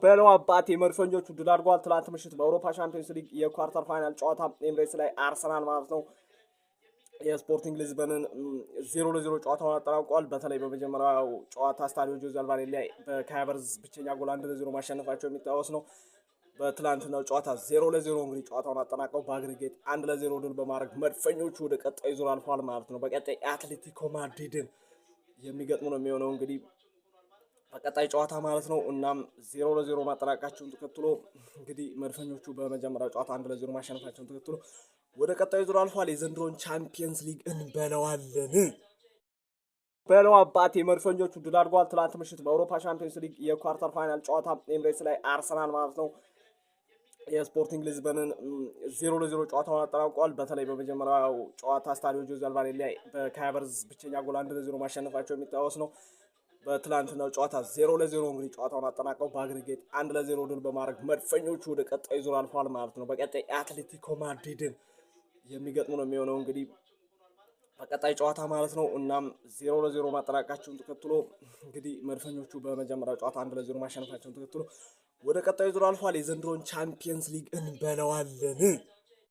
በለው አባቴ፣ መድፈኞቹ ድል አድርገዋል። ትላንት ምሽት በአውሮፓ ሻምፒዮንስ ሊግ የ quarter final ጨዋታ ኤምሬትስ ላይ አርሰናል ማለት ነው የስፖርቲንግ ሊዝበንን 0-0 ጨዋታውን አጠናቋል። በተለይ በመጀመሪያው ጨዋታ ስታዲዮ ጆዜ አልቫላዴ ላይ በካይ ሃቨርትዝ ብቸኛ ጎል 1-0 ማሸነፋቸው የሚታወስ ነው። በትላንትናው ጨዋታ 0-0 እንግዲህ ጨዋታውን አጠናቀው በ aggregate 1-0 ድል በማድረግ መድፈኞቹ ወደ ቀጣይ ዙር አልፈዋል ማለት ነው። በቀጣይ አትሌቲኮ ማድሪድን የሚገጥሙ ነው የሚሆነው እንግዲህ በቀጣይ ጨዋታ ማለት ነው። እናም 0-0 ማጠናቀቃቸውን ተከትሎ እንግዲህ መድፈኞቹ በመጀመሪያው ጨዋታ 1-0 ማሸነፋቸውን ተከትሎ ወደ ቀጣዩ ዙር አልፏል። የዘንድሮን ቻምፒየንስ ሊግ እንበለዋለን። በለው አባቴ፣ መድፈኞቹ ድል አድርገዋል። ትላንት ምሽት በአውሮፓ ሻምፒዮንስ ሊግ የ quarter final ጨዋታ ኤምሬትስ ላይ አርሰናል ማለት ነው የስፖርቲንግ ሊዝበንን 0-0 ጨዋታውን አጠናቋል። በተለይ በመጀመሪያው ጨዋታ ስታዲዮ ጆዜ አልቫላዴ ላይ በካይ ሃቨርትዝ ብቸኛ ጎል 1-0 ማሸነፋቸው የሚታወስ ነው። በትላንትናው ጨዋታ 0-0 እንግዲህ ጨዋታውን አጠናቀው በ aggregate 1-0 ድል በማድረግ መድፈኞቹ ወደ ቀጣይ ዙር አልፈዋል ማለት ነው። በቀጣይ አትሌቲኮ ማድሪድን የሚገጥሙ ነው የሚሆነው እንግዲህ በቀጣይ ጨዋታ ማለት ነው። እናም 0-0 ማጠናቀቃቸውን ተከትሎ እንግዲህ መድፈኞቹ በመጀመሪያው ጨዋታ 1-0 ማሸነፋቸውን ተከትሎ ወደ ቀጣዩ ዙር አልፏል። የዘንድሮን ቻምፒየንስ ሊግ እንበለዋለን።